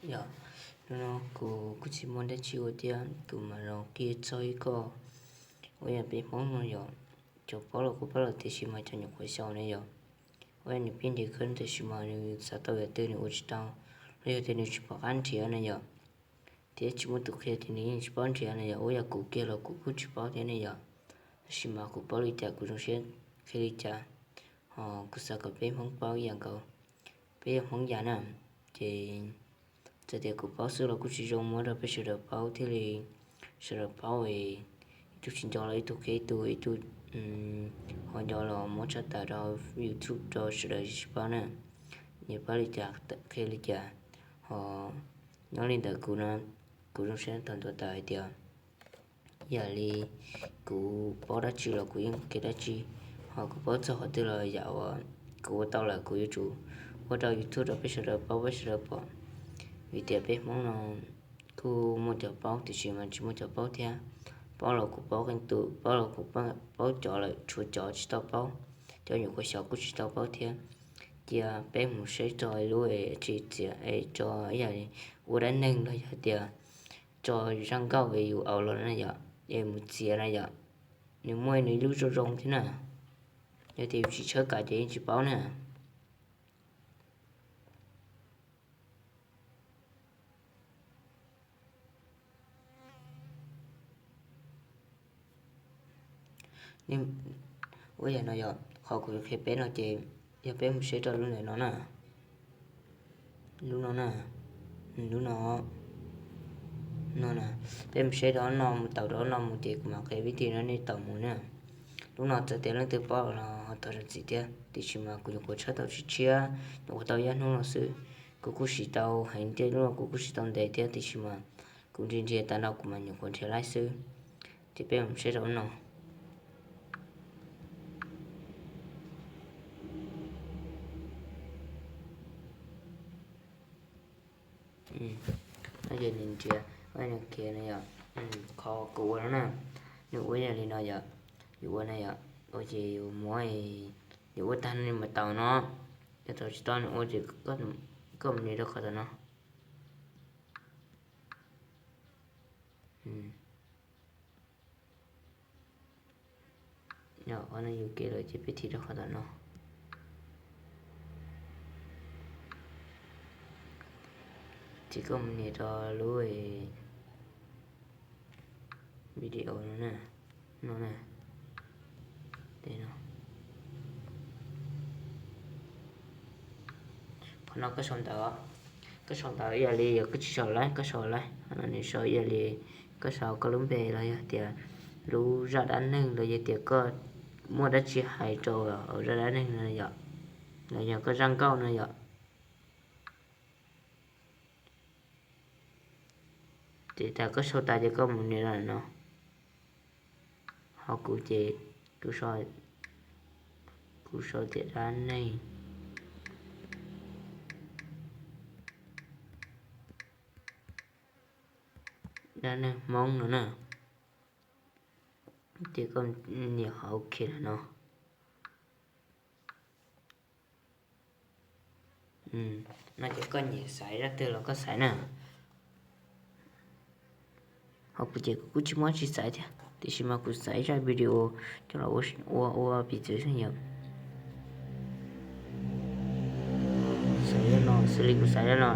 Yog, hnub no kuv kuj tsis muaj dab tsi ua thiab kuv mam los qhia txog ib qho uas yog peb Hmoob no yom. Cov paub los kuj paub lawm tiam sis mas cov nyuam qhuav xyaum na yom, uas yog nws pheej nrhiav kawg tiam sis mas nws xav tau yam twg nws ua tsis tau, los yog tias nws tsis pom qab nrhiav na yom, thiab tsis muaj tus qhia ces nws yeej tsis paub nrhiav na yom. Uas yog kuv kiag los kuv kuj tsis paub thiab ne yom, tab sis mas kuv paub li cas kuv zoo siab qhia li cas. Ho kuv xav kom peb Hmoob paub ib yam nkaus, peb yog Hmoob yam na, ces txawm tias kuv paub xwb los kuj tsis zoo muab rau peb sawv daws paub thiaj li sawv daws paub es ib tug tsis nco los ib tug qhia ib tug, ib tug ho nco los muab tshaj tawm rau YouTube rau sawv daws tsis paub na. Nyias paub li cas qhia li cas. Ho nyob li ntawd kuv no, kuv zoo siab tau ntuas tawm hais tias yam li kuv paub dab tsi los kuv yeej qhia dab tsi, ho kuv paub txog qhov twg los yam uas kuv ua tau lawm kuv yuav tsum ua rau YouTube rau peb sawv daws paub peb sawv daws pom. Vim tias peb Hmoob no kuj muaj cov paub tiam sis mas tsis muaj cov paub thiab. Paub los kuv paub qee tus, paub los kuv paub cov lawm tshuav cov tsis tau paub, cov nyuam qhuav xyaum kuj tsis tau paub thiab. Cia peb mus saib tso lub es tsis txiav es tso ib yam li ua dab neeg los yog tias tso zaj nkauj es yus aus los na yom, es mus txiav na yom, nws muaj nws lub zoo zoo thiab na. Yog tias yus tsis tshawb kav ces yeej tsis paub na. Ua yam no yom, qhov kuv qhia peb no ces yog peb mus saib rau lub ntawm no na, lub no na, lub no, no na, peb mus saib rau no mus tau rau no mus ces kuv mam qhia vib tig no nej tau mus na. Lub no txawm tias leej twg paub los ho thov zam txim thiab tiam sis mas kuv nyuam qhuav tshawb tau tshiab tshiab, nyuam qhuav tau ib hnub no xwb. Kuv kuj siv tau heev thiab lub no kuv kuj siv tau ntev thiab tiam sis mas kuv nrhiav nrhiav tas no kuv mam nyuam qhuav nrhiav laib xwb. Ces peb mus saib rau no. No ces nws nrhiav, nws khiav no yom, qhov kuv ua no na, nws ua yam li no yom, yus ua no yom, ua ces yus muab, yus ua tag no nws mam tau no, yog tau tsis tau nws ua ces koj mus nias rau qhov tom no. Qhov no yus kev lawm ces peb thim rau qhov tom no. Ces koj mus nias rau lub video no na, no na, qhov no koj sau ntawv, koj sau ntawv ib yam li yog koj tsis sau laib koj sau laib, qhov no nws sau ib yam li koj sau koj lub npe los yog tias lub zaj dab neeg los yog tias koj muaj dab tsi hais rau zaj dab neeg no yom, los yog koj zaj nkauj no yom. Ces tas koj sau tas ces koj mus nias rau no. Ho kuv ces kuv sau, kuv sau tias dab neeg, dab neeg Hmoob no na. Ces koj nias qhov ok no. No ces koj nyiam xaiv zaj twg los koj xaiv na. Ho kuv ces kuv kuj tsis muaj dab tsi xaiv thiab tiam sis mas kuv xaiv zaj video coj los ua ua piv txwv xwb yom. Xaiv zaj no xws li kuv xaiv zaj no,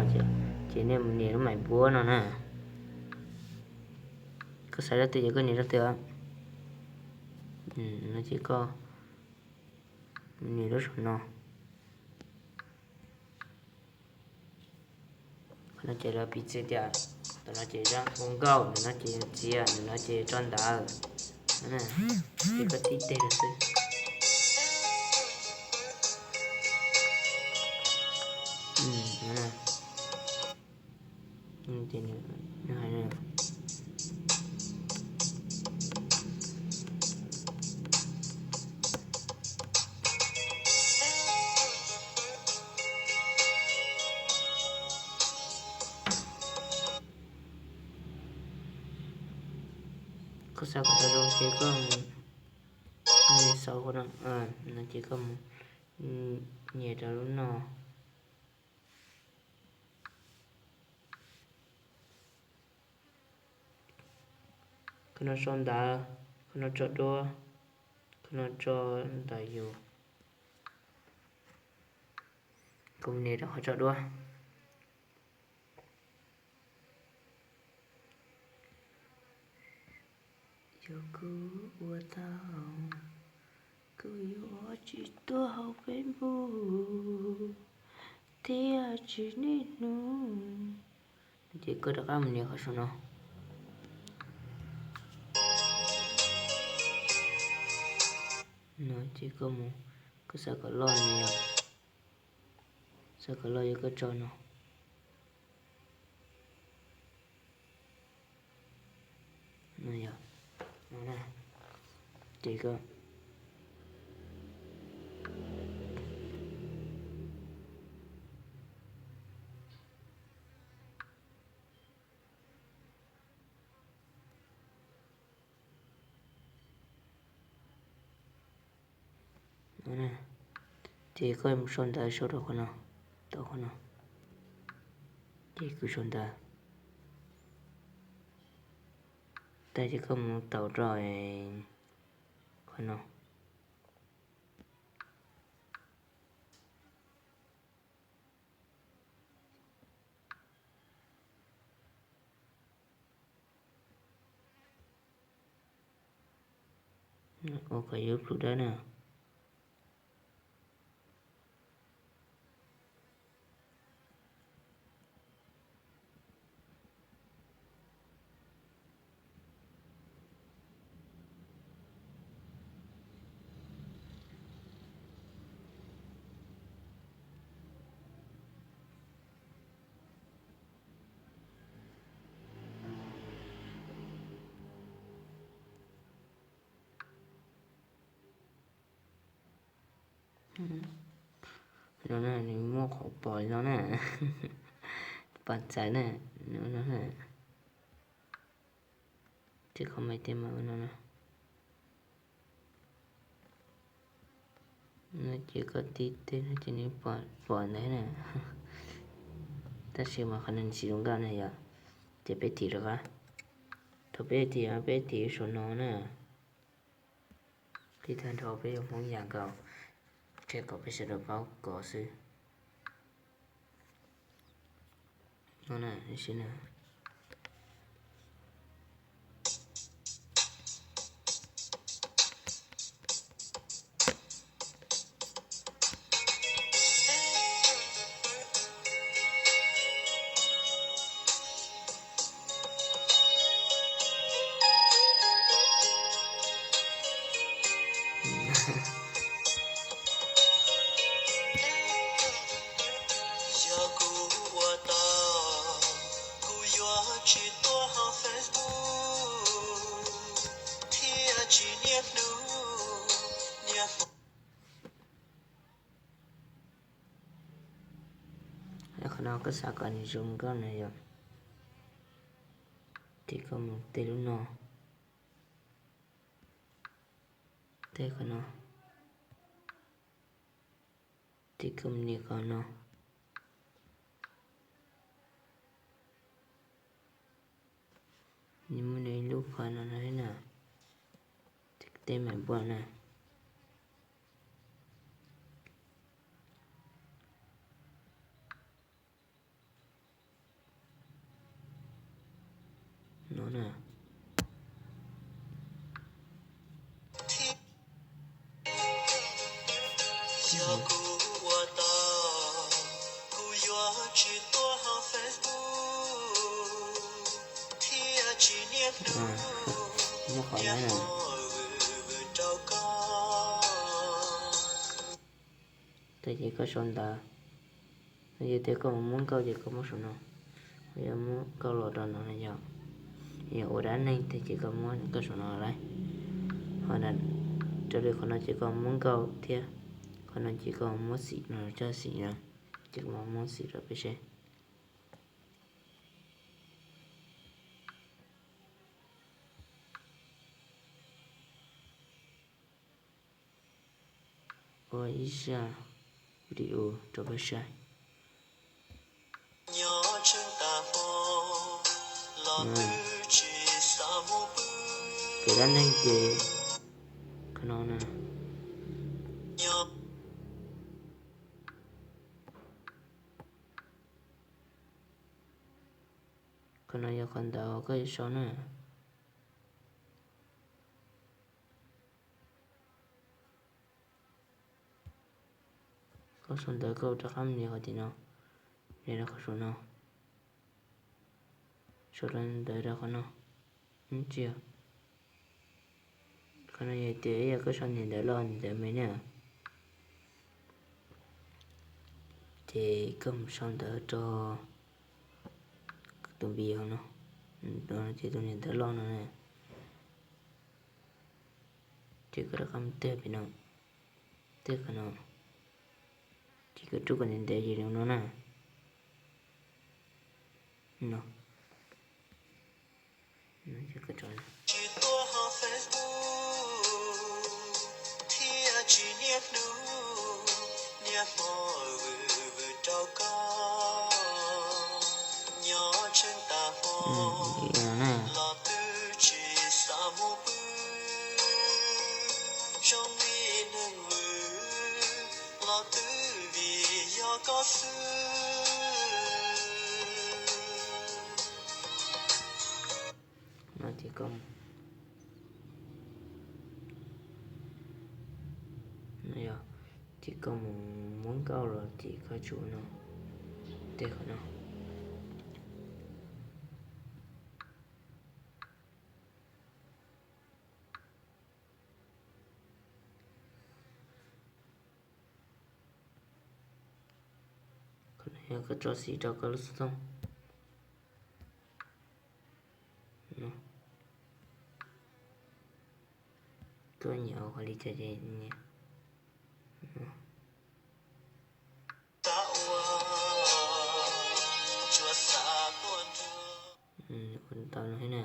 ces nej mus nias lub maim npuab no na. Koj xaiv zaj twg ces koj nias zaj twg. No ces koj nias lub saum no. Qhov no ces lawv piv txwv tias, tus no ces zaj nkauj, tus no ces txiav, tus no ces tso ntawv. Ces koj tib teg lawm xwb. Koj xav kom tau zoo ces koj mus, mus xauv qhov no, no ces koj mus nias rau lub no. Qhov no sau ntawv, qhov no tso duab, qhov no tso ntawv yus. Kuv nias rau qhov tso duab. Yog kuv ua tau, kuv yuav tsis tuaj hauv Facebook thiab tsis niaj hnub. Ces koj rov qab mus nias qhov saum no. No ces koj mus, koj xav kom loj no yom, xav kom loj yog koj tso no. No yog, no na, ces koj no na, ces koj mus sau ntawv sau rau qhov no, tau qhov no, ces kuv sau ntawv tag ces koj mus tau rau qhov no. Ua kom yuav plhus dawb na. No na, nws muaj qhov pom li no na, pom txawv na, no na. Ces koj mam tib mam no na. No ces koj tib teb no ces nws pom ntawd na. Tab sis mas qhov no nws tsis zoo nkauj na yom. Ces peb thim rov qab. Thaum peb thim, peb thim saum no na. Thim tag nrho peb yuav Hmoob yam nkaus, qhia kom peb sawv daws paub kov xwb. No na, sim na. Yog kuv ua tau, kuv yuav tsis tuaj hauv Facebook thiab tsis niaj hnub niaj hmo. Qhov no koj xav kom nws zoo nkauj na yom, ces koj mus tej lub no, tej qhov no, ces koj mus nias qhov no. Nws muaj nws ib lub qhov no no na, tej mam npua na. No na. Yog kuv ua tau, kuv yuav tsis tuaj hauv Facebook thiab tsis niaj hnub, muaj qhov niaj no na, hmo vwm vwm rau koj. Tag ces koj sau ntawv, yog tias koj muab nkauj ces koj muab saum no, yog muab nkauj los rau no na yom. Yog ua dab neeg tag ces koj muab nkauj saum no lawm. Ho raws li qhov no ces koj muab nkauj thiab, qhov no ces koj muab xim no, coj xim no, ces koj muab xim rau peb seb. Ua ib zaj video rau peb saib. Nyob tsheej tas hmo los twb tsis xav mus pw. Dab neeg ces qhov no na. Qhov no yog qhov ntawv koj yuav sau na. Koj sau ntawv koj rov qab nias qhov tim no, nias rau qhov saum no, sau rau ntawv rau qhov no. Tsis yog, qhov no yog tias yog koj sau niam ntawv loj niam ntawv me na, ces koj mus sau ntawv rau tus npis hauv no, ces tus niam ntawv loj no na, ces koj rov qab mus tej pem no, tej qhov no, ces koj rub kom ntev ntev li no na. No, tsis tuaj hauv Facebook thiab tsis niaj hnub niaj hmo vwm vwm rau koj, nyob tsheej tas hmo los twb tsis xav mus pw, zoo li neeg vwm los twb vim yog koj xwb. No ces koj, no yog, ces koj mus muab nkauj los ces koj tsum no, tej qhov no. Qhov no yog koj tso xim rau koj lub xov tooj. Koj nyiam ua li cas ces ua tau no thiab na.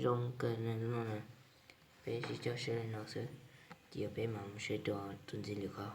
Zoo kawg no na. Peb sib coj saib li no xwb, ces peb mam mus saib dua tus ntxiv lwm qhov.